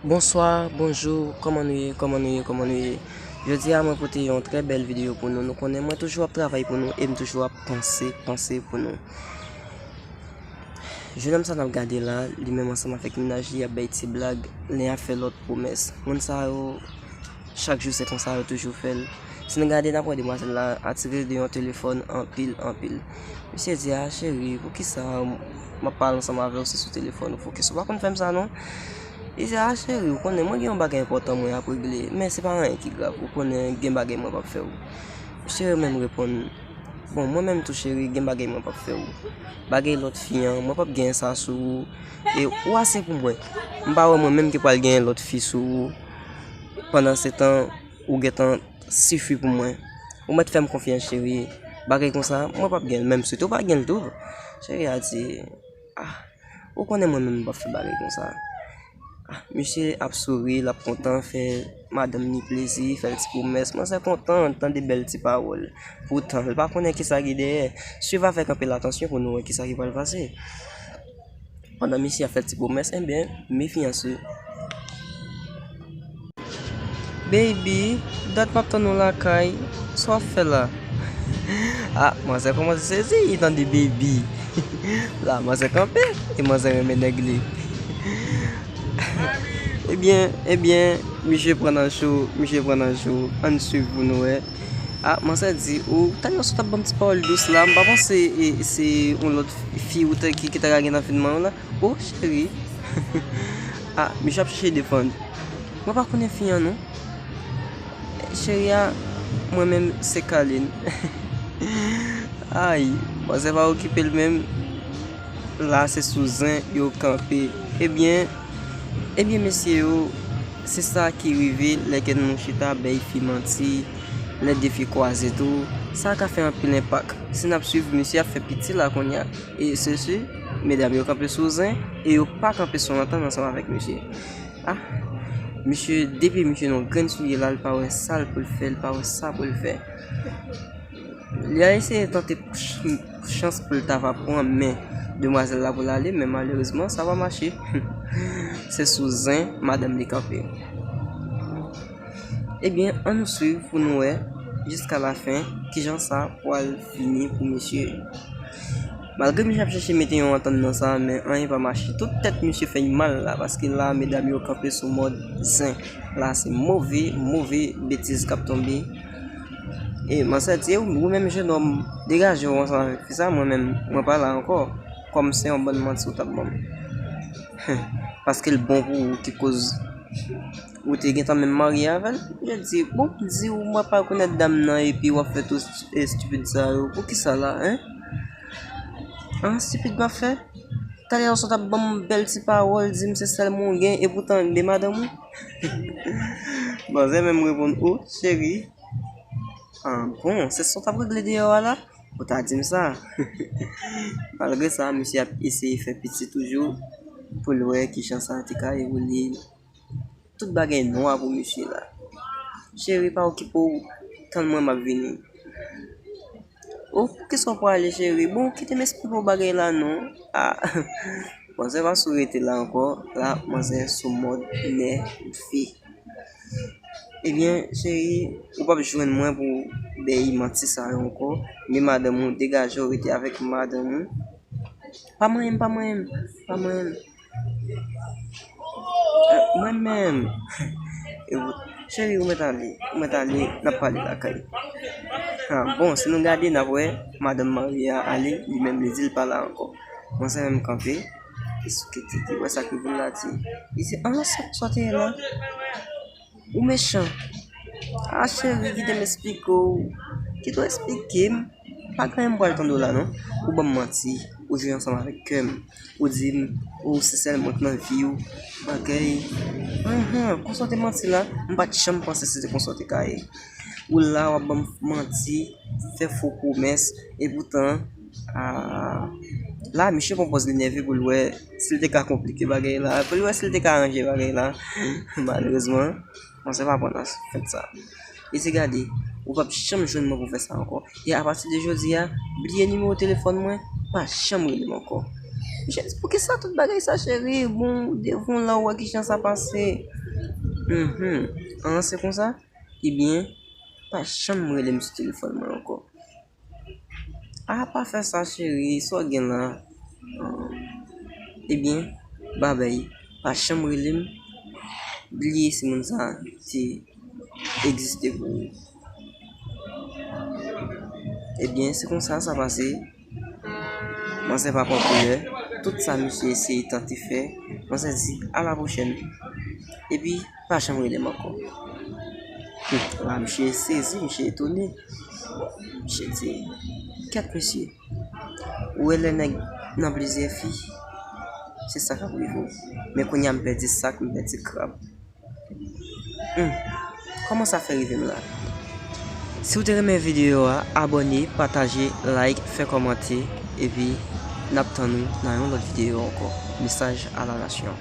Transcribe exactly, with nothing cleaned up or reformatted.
Bonswa, bonjou, kòman nou ye, kòman nou ye, kòman nou ye? Jodi a, mwen pote yon trè bèl videyo pou nou. Nou konnen mwen toujou ap travay pou nou e m toujou ap panse, panse pou nou. Jennonm sa n ap gade la, li menm ansanm avèk mennaj li ap bay ti blag, len ap fè lòt pwomès. Moun sa yo, chak jou se konsa yo toujou fè l. Si n gade, n ap wè demwazèl la atire de yon telefòn anpil, anpil. Misye di, "A, cheri, poukisa m ap pale ansanm avè w se sou telefòn ou fokis? Ou pa konn fè m sa, non?" Li di, "A, cheri, ou konnen mwen gen yon bagay enpòtan mwen ap regle, men se pa anyen ki grav, ou konnen gen bagay mwen p ap fè w." Misye menm reponn, "Bon, mwen menm tou, cheri, gen bagay mwen p ap fè w. Bagay lòt fi an, mwen p ap gen sa sou ou. E ou ase pou mwen. M pa wè mwen menm ki pral gen lòt fi sou ou. Pandan se tan, ou gentan sifi pou mwen. Ou mèt fè m konfyans, cheri. Bagay konsa, mwen p ap gen l, men m swete w pa gen l tou." Cheri a di, "Ah, ou konnen mwen menm m p ap fè bagay konsa." Ah, misye ap souri, l ap kontan, fè madanm li plezi, fè l ti pwomès. Manzè kontan tande bèl ti pawòl. Poutan, l pa konnen kisa ki dèyè. Swiv avèk anpil atansyon pou nou wè kisa ki pral pase. Pandan misye ap fè ti pwomès, ebyen, mefyans wi. "Baby, dat m ap tann ou lakay, sa w ap fè la?" Ah, manzè kòmanse sezi, li tande "baby". La, manzè kanpe, e manzè renmen nèg li. Ebyen, ebyen, misye pran nan cho, misye pran nan cho. Ann swiv pou nou wè. Ah, manzè di, "Ou, talè w sot ap ban m ti pawòl dous la, m pa panse e, se yon lòt fi ou te, ki, ki ta ka gen nan fim nan la. O, cheri." Ah, misye ap chèche defann. "Mwen pa konnen fi an, non. Cheri a, mwen menm se Kalin." Ay, manzè pa okipe l menm. La, se sou zen yo kanpe. Ebyen, ebyen, mesye yo, se sa ki rive lè ke nou chita bay fi manti, lè de fi kwaze tou. Sa ka fè anpil enpak. Si n ap swiv, misye ap fè piti la kounye a. E se si, medam yo kanpe sou zen, e yo pa kanpe sou antann ansanm avèk misye. Ah, misye, depi misye nan grenn soulye la, l pa wè sa l pou l fè, l pa wè sa pou l fè. Li a eseye tante ch-, chans pou l ta va pran men demwazèl la pou l ale, men malerezman, sa pa mache. Se sou zen madanm li kanpe. Ebyen, ann nou swiv pou nou wè jiska lafen kijan sa pral fini pou misye. Malgre misye ap chèche mete yon antann nan sa, men anyen pa mache. Tout tèt misye fè l mal la, paske la, medam yo kanpe sou mòd zen. La, se move, move betiz k ap tonbe. E manzè di, "Ou, ou menm jennonm, degaje w ansanm avèk fi sa, mwen menm, mwen pa la ankò. Kòm se yon bann manti ou t ap ban m." Paske l bon pou ou, ki koz ou te gentan menm marye avè l. Misye di, "Bon, di w mwen pa rekonèt dam nan epi w ap fè tout estipid sa yo. Poukisa la, en? An, estipid m ap fè? Talè w sot ap ban m bèl ti pawòl, di m se sèl mwen w gen, e poutan de madanm ou." Manzè menm reponn, "O, cheri, ah, bon, se sa w t ap regle deyò a la? Ou ta di m sa." Malgre sa, misye ap eseye fè piti toujou pou l wè kijan sa te ka evolye. Tout bagay nwa pou misye la. "Cheri, pa okipe w, tann mwen, m ap vini." "O, poukisa w prale, cheri? Bon, kite m esplike w bagay la, non." Ah, manzè pa sou rete la ankò. La, manzè sou mòd nève. "Ebyen, cheri, ou p ap jwenn mwen pou bay manti sa yo ankò. Men madanm ou, degaje w, rete avèk madanm ou." "Pa manyen m, pa manyen m, pa manyen m." "Eh, mwen menm." "E ou, cheri, ou mèt ale, ou mèt ale, n ap pale lakay." Ah, bon, si nou gade, n ap wè madanm marye a ale, li menm li di l pa la ankò. Manzè menm kanpe, li souke tèt li, wè sa ki vin la di. Li di, "An, sa, sa w te ye la? Ou mechan. A, cheri, kite m esplike w. Kite w esplike m. Pa gen anyen m pral tande w la, non. Ou ban m manti. Ou jwe ansanm avèk kè m. Ou di m, ou se sèl moun nan vi w. Bagay. Anhan, konsa w te manti la. M pa t janm panse se te konsa w te ka ye. Ou la, w ap ban m manti, fè fo pwomès. E poutan, a, la, misye pran pòz li nève pou l wè si l te ka konplike bagay la, pou l wè si l te ka ranje bagay la. Malerezman, manzè pa pran nan fèt sa. Li di, "Gade, ou p ap janm jwenn mwen pou fè sa ankò. E apati de jodi a, bliye nimewo telefòn mwen, pa janm rele m ankò." Misye di, "Poukisa tout bagay sa, cheri? Bon, devan w la, w wè kijan sa pase." Mhm. An, se konsa? Ebyen, pa janm rele m sou telefòn mwen ankò. "A, pa fè sa, cheri, sa w gen la?" An, ebyen, babay, pa janm rele m, bliye si moun sa te egziste pou ou. Ebyen, se konsa sa pase. Manzè pa popilè. Tout sa misye eseye tante fè, manzè di, "A la pwochèn." Epi, pa janm rele m ankò. Hmm, la, misye sezi, misye etone. Misye di, "Kèt, mesye, ou wè lè nèg nan plizyè fi, se sa k ap rive w. Men kounye a m pèdi sak, m pèdi krab." Hmm. Kòman sa fè rive m la? Si w te renmen videyo a, abòne, pataje, like, fè kòmantè, epi n ap tann ou nan yon lòt videyo ankò. Mesaj a la nasyon.